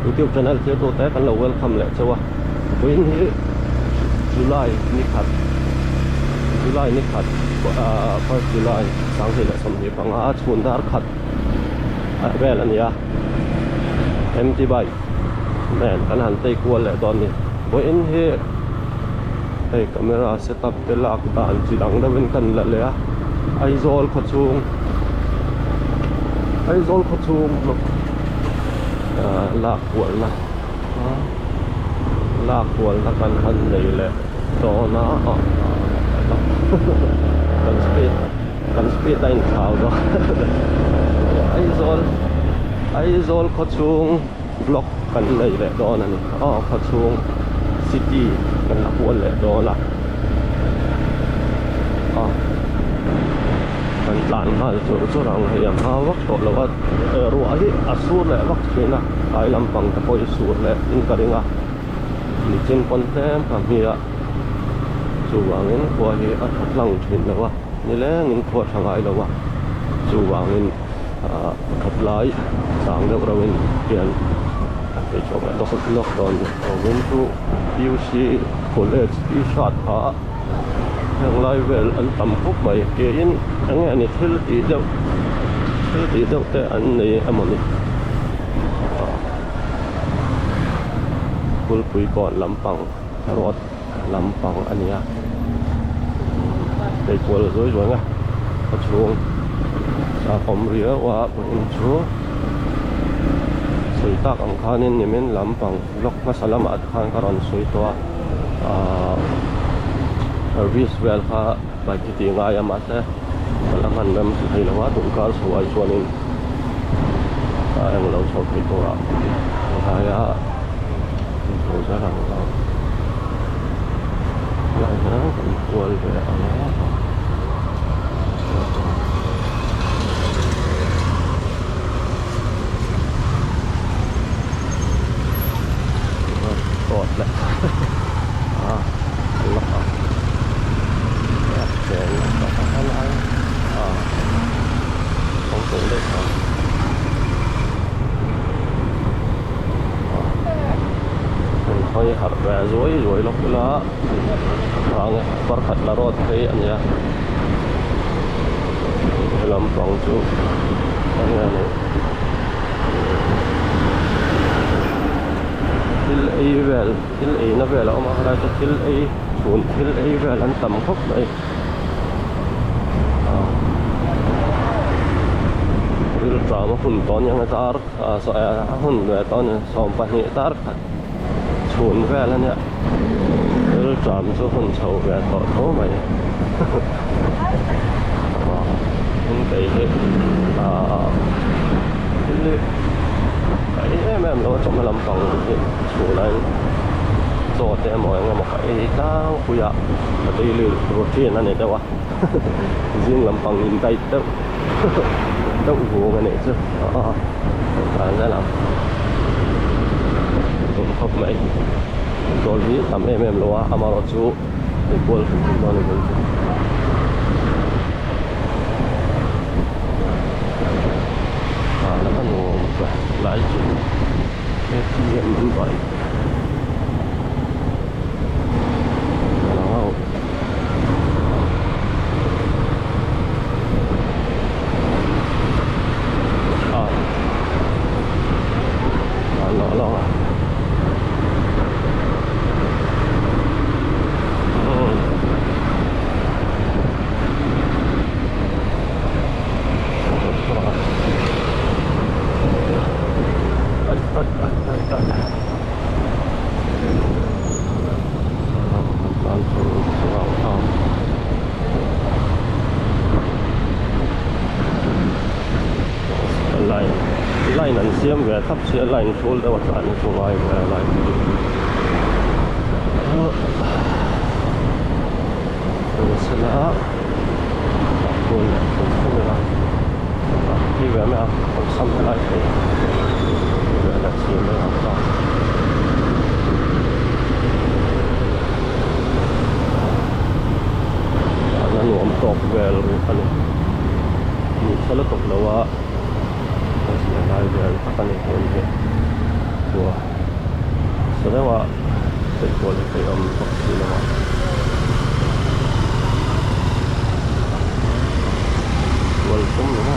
YouTube channel thlir tute kan lo welcome leh chauh a vawiin hi July ni khat July ni khat ah first July sanghnih leh 25 chhun dar khat vel a ni a empty bike nen kan han tei kual leh dawn a ni vawiin hi hei camera setup te lak dan chi dang deuhin kan la leh a Aizawl khaw chhung Aizawl khaw chhung lak kualna lak kualna kan han nei leh dawn a kan speed kan speed a inthlau dawn Aizawl Aizawl khaw chhung vlog kan nei leh dawn a ni aw khaw chhung city kan la kual leh dawn a aw kan tlan nghal chur chur ang hei a hma vak tawh lo a ruah hi a sur leh vak thin a tlai lampang te pawh hi sur leh in ka ring a nichin pawn tlem ka hmi a chuvangin khua hi a tha tlang thin lo a nilengin khua tha ngai lo a chuvangin ah khat lai chang deuh reuh in hian a phei chhuak leh lawk lawk dawn a ni vawiin chu P_U_C college t-shirt kha heng lai vel an tam khawp mai ke in eng nge ni thil tih deuh thil tih deuh te an nei emawni ah Kulpui kawn lampang road lampang a ni a phei kual zuai zuai a a chhung a awm riau a vawiin chu sawi tak ang khanin nimin lampang vlog hmasa lamah te khan ka rawn sawi tawh a ahh service vel kha bike hi tih ngai a mahse ka la hman rem thei lo a tun kar chho ai chuanin a englo chho thei turah a ngai a. Inchho zel ang a helai hian kan kual ve ang a tawt leh a lock a helai a kawngpui deuh kha. Kan hawi harh ve zuai zuai lawk ila vang e pakhat la rawt phei a nia he lampang chu eng nge ni thil ei vel thil eina vel a awm a helai chu thil ei chhun thil ei vel an tam khawp mai. Rilṭam a hun tawh aniang a dar a hun ve tawh a ni 12 dar khat chhun vel a nia rilṭam chu hun chho ve tawh tho mai in kei hi ahh thil hi ka ei em em lo a chawhma lampang hi chhunah in chaw te emaw eng emaw ka ei tlangpui a ka daily routine a ni deuh a zing lampang in diet deuh deuh vung a nih chu aw tlan zel ang tum khawp mai dawl hi tam em em lo a amaherawh chu hei kual hrim hrim dawn a ni chu ah la ka nuam lai chu K_T_M an bike. Line line an siam ve thlap sia line thul deuh a tlan hi chu ngai ve a line hi sela khi ve mai a awlsam helai phei ve leh si mai ang ta a nuam tawk vel rih a ni ni tha lutuk lo a a zia lai vel tak a ni tun hi. chu a sa deuh a peih kual hi peih awm bawk si lo a. Kual tum lo a.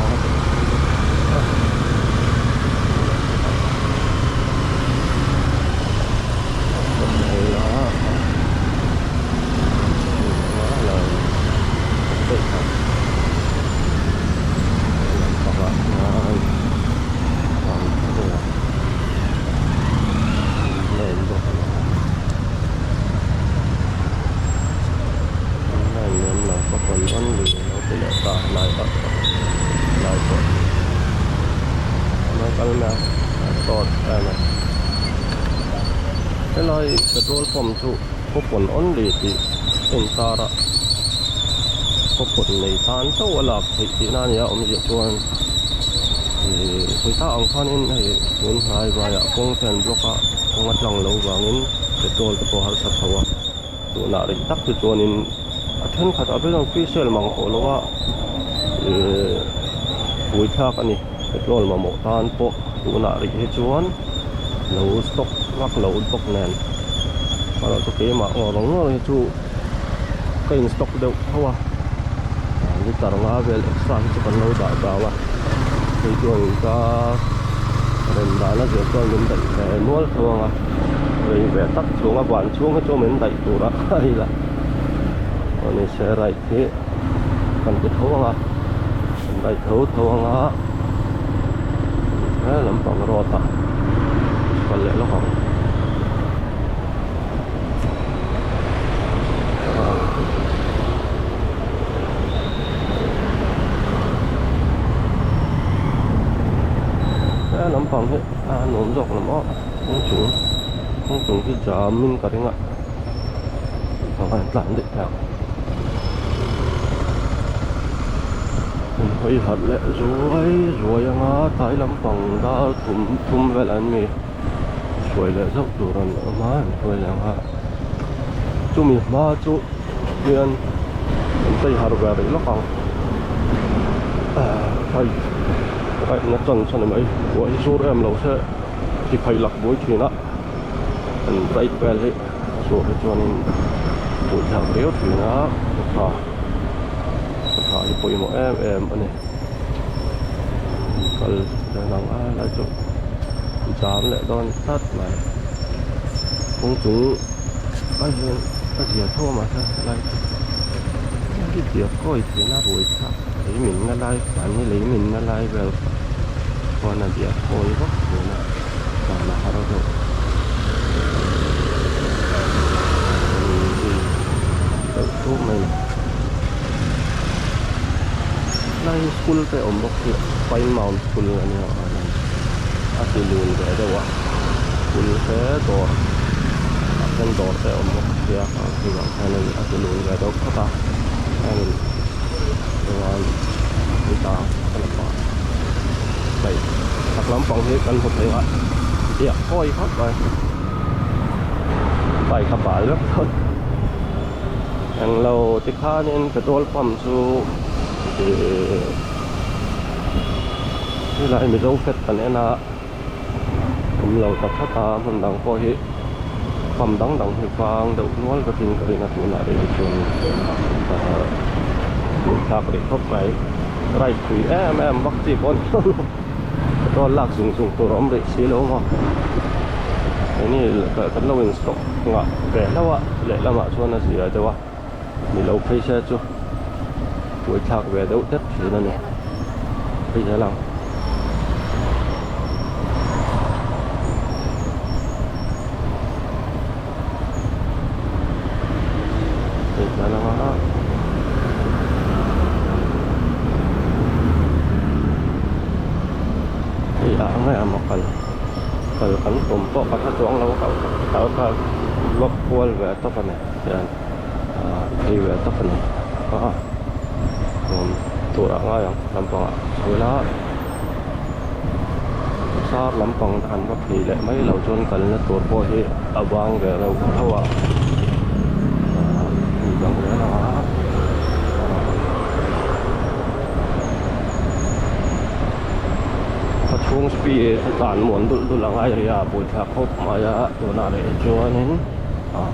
Helai petrol pump chu coupon only tih intar a coupon nei tan chauh a lak theih tihna a ni a awmzia chuan ihh pawisa ang khanin hei tun hnai vaiah kawng te an block a kawng a tlang lo vangin petrol te pawh a harsa chho a tunah rih tak te chuanin a thenkhat ah phei chuan free sale mang tawh lo a ihh buaithlak a ni petrol mamawh tan pawh tunah rih hi chuan lo stock vak lo bawk nen erawh chu keimah ngawr ngawr hi chu ka in stock deuh tho a liter nga vel extra hi chu kan lo dah zau a hei chuan ka rem dan a zir chuan min daih ve nual tho ang a rei ve tak chhung a van chhung hi chu min daih tur a hei lah aw ni se right hi kan ti tho ang a kan daih tho tho ang a he lampang road ah kal leh lawk ang. He lampang hi a nuam zawk lo maw kawng chung kawng chung hi jam in ka ring a bang tlan daih thei ang hawi harh leh zuai zuai anga tlai lampang dar thum thum vel an ni. Hruai leh zauh tur an awm a an hruai leh ang a chumi hma chu hian an chei har ve rih lawk ang ahh right na chan chan mai buai hi sur em lo se ti phei lak buai thin a an right vel hi a sur hi chuanin buai thlak riau thin a tha tha hi pawimawh em em a ni kal vel ang a lai chu. Jam leh dawn tlat mai kawng chung a hian a zia tho a mahse helai chu hi diak kawi thin a ruai thlak lei min na lai mahni lei min na lai vel khuan a diak kawi vak thin a dan a har deuh deuh thuk mai a ni helai hi school te a awm bawk hi pine mount school a nia. A ti lun ve deuh a school te dawr ah hian dawr te a awm bawk sia hei vang hian a ti lun ve deuh phawt a hianin chuan heta ka la pah daih chhak lampang hi kan hmu thei a diak kawi khawp mai bike a bal vek phawt englo tikhanin petrol pump chu ihh. Helai Mizo flag kan en a awm lo ta tlat a hmun dang pawh hi pump dang dang hi vang deuh nual vekin ka ring a tunah rih hi chuan ahh buaithlak rih khawp mai ride pui em em vak chi pawh a ni lo petrol lak zung zung tur a awm rih si lo maw keini kan lo in stock ngah ve hlauh a lehlamah chuan a zia deuh a. Ni lo phei se chu buaithlak ve deuh tep thin a ni phei zel ang. Phei zel ang a. Hei ah nge a maw kal kal kan tum pawh ka hre chuang lo a kal kha vlog kual ve tawp a ni. Hian ah phei ve tak a ni a nuam tur ah ngai ang lampang ah chhula sar lampang te han va phei leh mai loh chuan kalna tur pawh hi a vang ve reuh tho a ah hei bang zel ang a ah khaw chhung. Kawng speed a tlan muan dulh dulh a ngai rih a, buaithlak khawp mai a tunah leh chuanin ah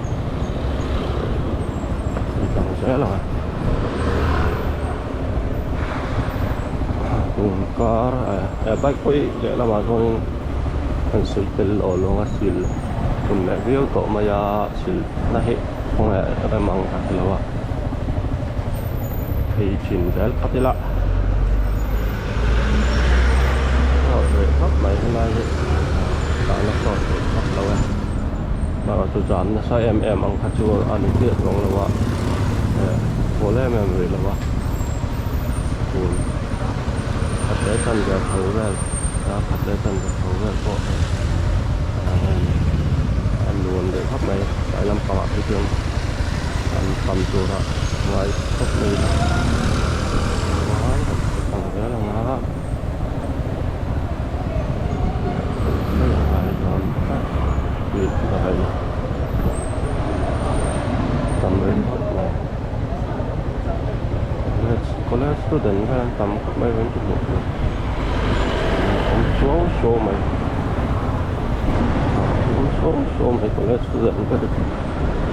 an tlang zel ang a tun kar eh bike pawh hi lehlamah chuanin an sawi tel lo lawng a sil hun leh viau tawh mai a sil na hi khawnge rem ang ka ti lo a phei chin zel phawt ila a reh khawp mai helai hi tana hlawt theih vak lo e erawh chu zan nasa em em ang kha chu a ni chiah chuang lo a eh hawl em em rih lo a tun khat leh chanve tho vel a khat leh chanve tho vel pawh a nuam deuh khawp mai tlai lampangah phei chuan an tam tura ngai khawp mai a chuan kan hre thang zel ang a mai ang a chuan speed a raih tam reng khawp mai college college student vel an tam khawp mai rawn ti hmuh tur awm suau suau mai awm suau suau mai college student vel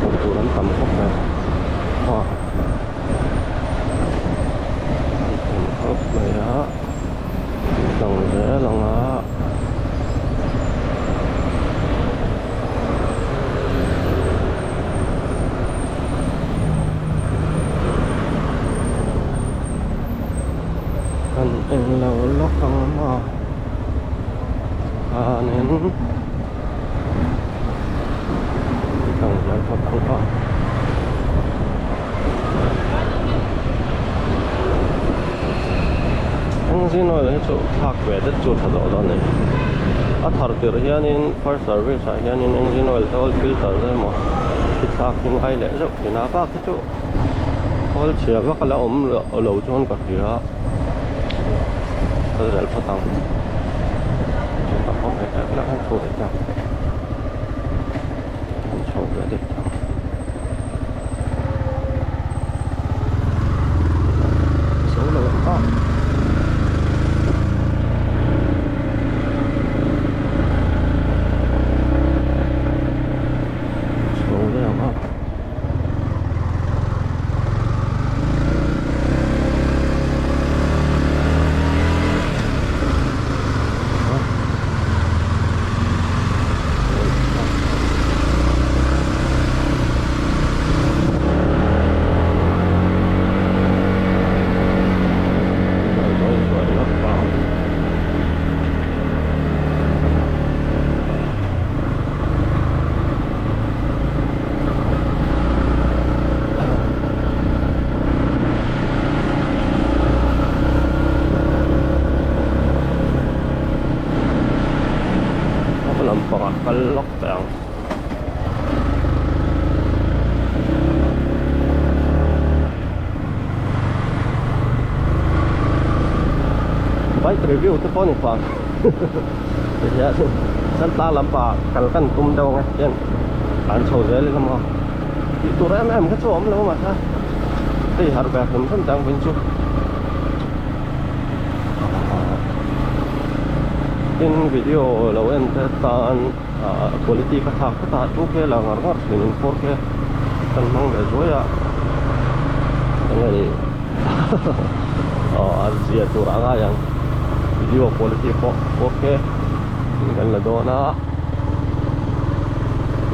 hmuh tur an tam khawp mai a an tam khawp mai a lang zel ang a. Kan englo lawk ang maw khanin tang zel phawt ang aw. Engine oil hi chu thlak ve det chu tha zawh dawn a ni. A thar tirh hianin first service ah hianin engine oil te oil filter te emaw hi thlak hi ngai leh zeuh thin a bak hi chu oil chhia vak a la awm lo chuan ka hria kal zel phawt ang an chho ve deuh ang zo lo ang a chho ve ang a. A lampangah kal lawk teh ang. Bike review te pawh ni pah tihian Santa lampah kal kan tum deuh ang e hian an chho zel ila maw tih tur em em kha chu a awm lo mahse hei harh ve hrim hrim teh ang vin chu. Tin video lo en te tan ah quality ka thlak hret a 2K la ngar ngar thin in 4K kan hmang ve zuai a enge ni aw a zia tur a ngai ang video quality pawh 4K in kan la dawn a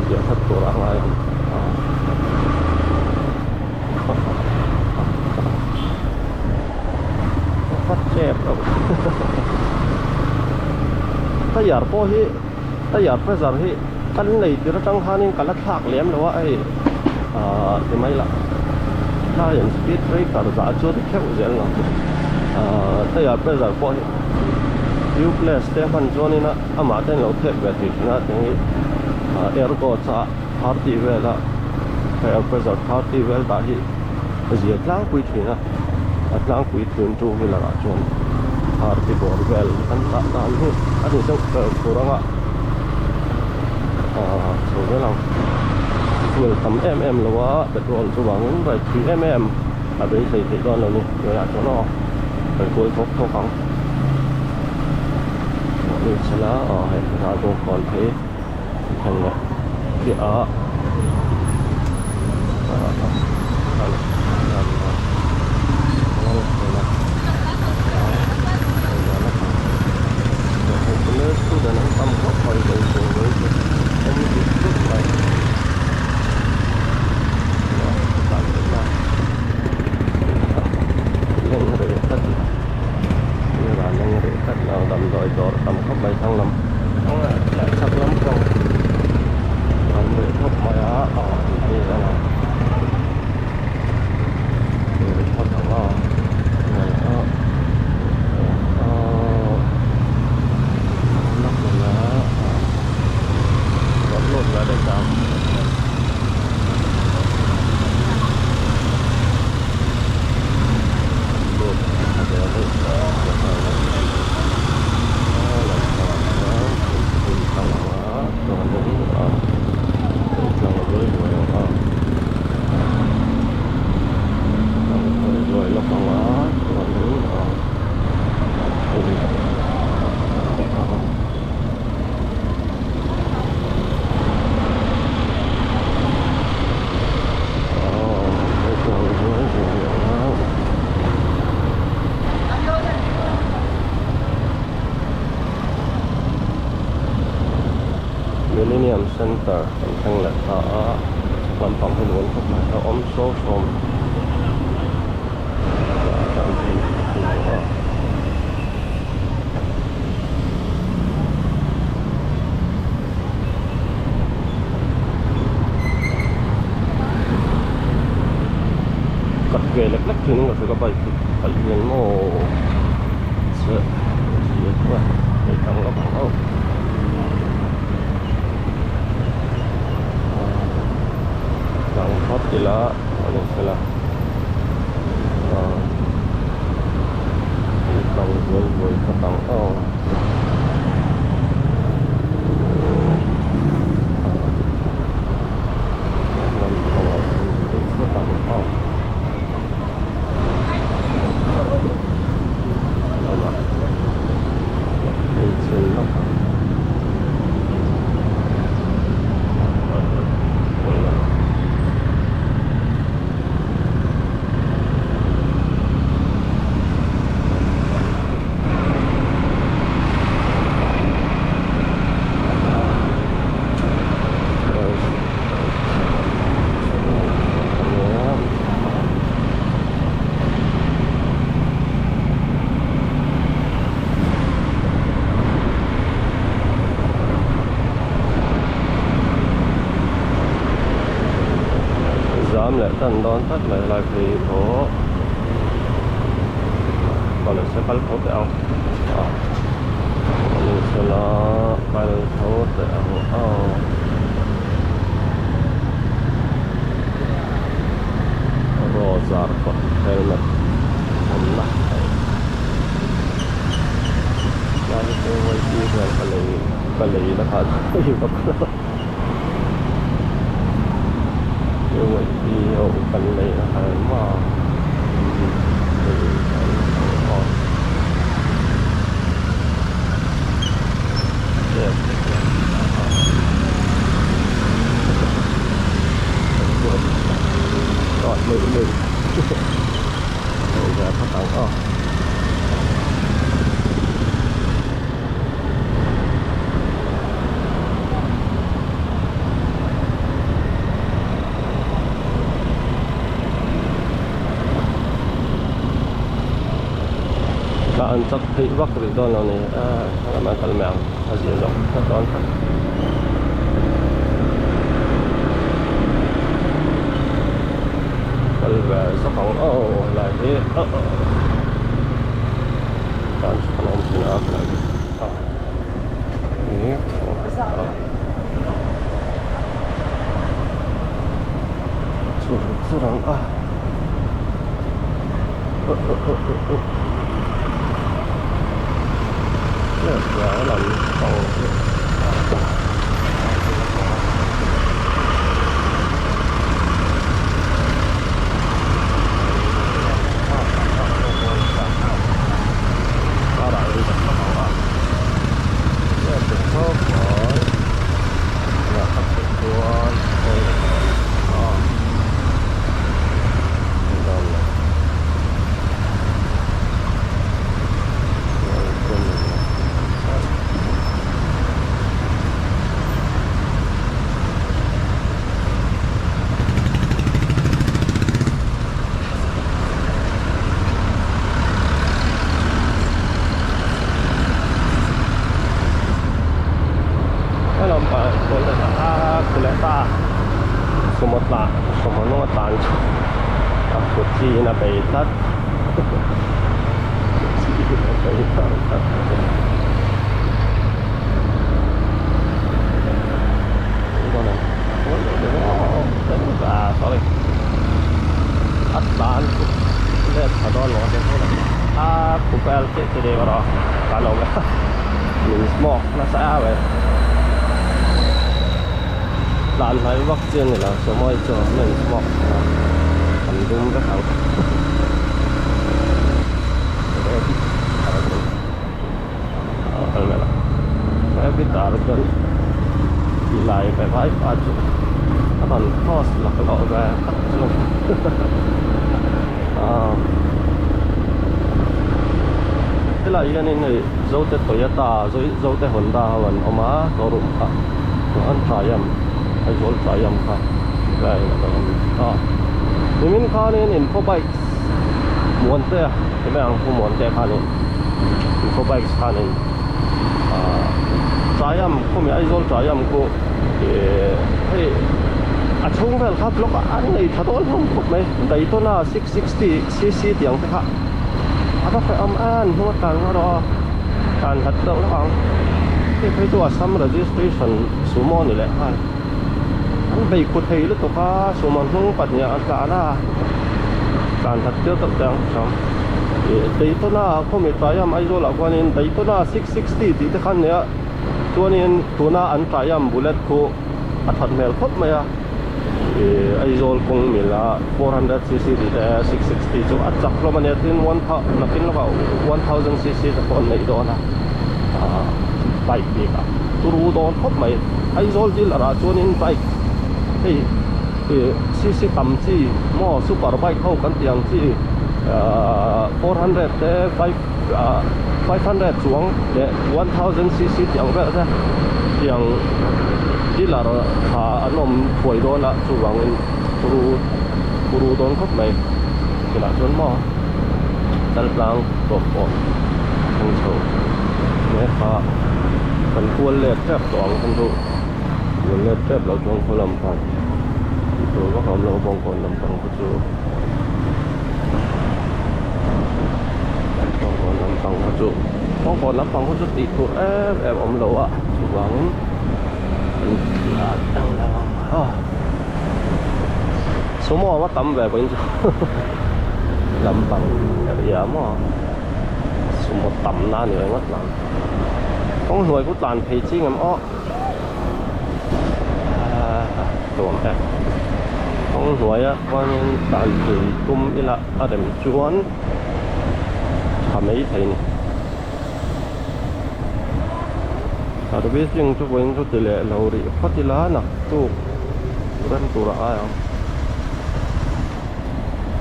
zia that tur a ngai ang. Tire pawh hi tire pressure hi kan nei tir atang khanin ka la thlak lem lo a hei ahh ti mai lah tlaiin speed breaker zah chu ti kheuh zel lo ahh tire pressure pawh hi tubeless te hman chuanin a amah te an lo thek ve thei thin a tiang hi air gauge a 30 vela air pressure 30 vel dah hi a zia tlangpui thin a a tlangpui thin two wheeler ah chuan 30 bawr vel an tah dan hi a ni deuh ber tur anga ahh chho zel ang fuel tam em em lo a petrol chuvangin bike thui em em a beisei theih dawn lo ni tunah chuan aw kan kual thawk thawk ang. Ni sela aw hei Ralbawngkawn phei thleng leh chiah a student an tam khawp mai Damdawi dawr tam khawp mai thlang lam leh chhak lam pang an reh khawp mai a aw tih hi a lang reh phawt ang a Millennium Center kan thleng leh ta a lampang hi nuam khawp mai a awm saw sawm Cut ve lek lek thin in ka hria ka bike hi khalh hian maw che zia chu a hei tang lawk ang aw tang phawt ila a ni sela hei tang zuai zuai phawt ang aw. Zam leh tan dawn tlat mai lai phei hi pawh kawlhse kal tho teh ang kawlhse la kal tho teh ang aw. Rawzar kawt helmet awmna lai hi KYC hian ka lei ka lei na kha chu ka KYC ho kan lei na kha maw An chak theih vak rih dawn lo ni a lamah kal mai ang a zia zawk tlat dawn kha. Kal ve zawk ang aw helai hi aw tan an awm thin a helai hi a chur chur ang a. lampang kual leh ta a khu leh ta sumo tlan sumo hnung a tlan chu a kut chi in a bei tlat kut chi in a bei tlat sorry a tlan chu let tha dawn lo a a khup el chiah chi deuh erawh a lo min smoke nasa au e tlan hnai vak chi a ni lo sumo hi chu min smoke an dum vek ang Tilai ve vai pa chu a rawn cross laklawh ve tak chu aaa helai hianin hei Zote Toyota Zote Honda ho an awm a showroom kha chuan Triumph Aizawl Triumph kha vel a lo awm a nimin khanin info bikes Muantea enge ang pu Muantea khanin info bikes khanin ahh Triumph khawmi Aizawl Triumph khu ihh hei a chhung vel kha block a an nei tha dawn hlawm khawp mai Daytona 660 cc tih ang te kha a va feh awm a an hnung a tlan erawh a tlan hlat deuh hlauh ang hei phei chu Assam registration sumo a ni leh nghal an bei khu thei lutuk a sumo hnung pahnih ah a tlan a tlan hlat tir deuh te ang chuan ih Daytona khawmi Triumph Aizawl ah khuanin Daytona 660 tih te kha an nei a chuanin tuna an Triumph bullet khu a that hmel khawp mai a ih Aizawl kawng mil a 400 cc tih te 660 chu a chak hlawm a nia tin one thou nakin lawkah 1000 cc te pawh an neih dawn a ah bike bik ah turu dawn khawp mai Aizawl dealer ah chuanin bike hei ih cc tam chi maw super bike ho kan tih ang chi ah 400 te 5 ah 500 chuang leh 1000 cc tih ang vel te tiang dealer tha an awm thuai dawn a chuvangin turu turu dawn khawp mai tunah chuan maw chaltlang tawp pawh thleng chho mek a kan kual let tep tawh ang khan chu kual let tep loh chuan khaw lam pan tih tur vak a awm lo bawngkawn lampang kha chu bawngkawn lampang kha chu bawngkawn lampang kha chu tih tur em em awm lo a chuvangin an tlan ang lo ang aw sumo a tam ve pawhin chu lampang area maw sumo tam na a ni ringawt lo kawng hnuai khu tlan phei ching em aw. Nuam e kawng hnuaia khuanin tlan thei tum ila a rem chuan tha mai thei a ni servicing chu vawiin chu ti leh lo rih phawt ila naktuk rem tur a ai ang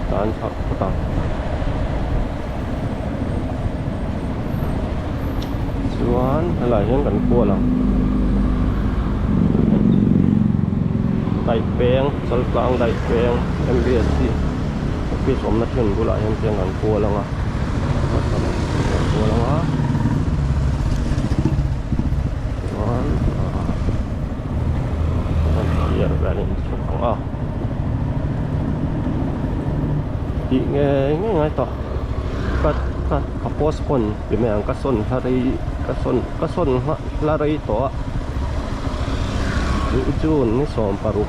tlan chak phawt ang. Chuan helaiah hian kan kual ang daih peng chaltlang daih peng M_B_S_C office awmna thin bulah hian chian kan kual ang a kan kual ang a chuan kan thlir velin chhuk ang a tih ngei ngei ngai tawh ka ka ka postpone ti mai ang ka sawn hla rei ka sawn ka sawn hla rei tawh a june ni 16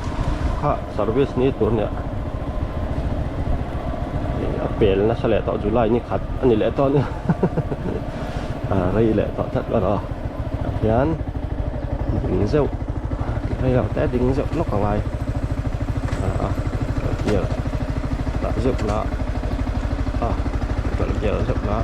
kha service ni tur nia a pel nasa leh tawh july ni khat a ni leh tawh a ni a rei leh tawh tlat erawh tah hian ding zeuh rei lo te ding zeuh lawk a ngai a gear dah zeuh la a gear zeuh la.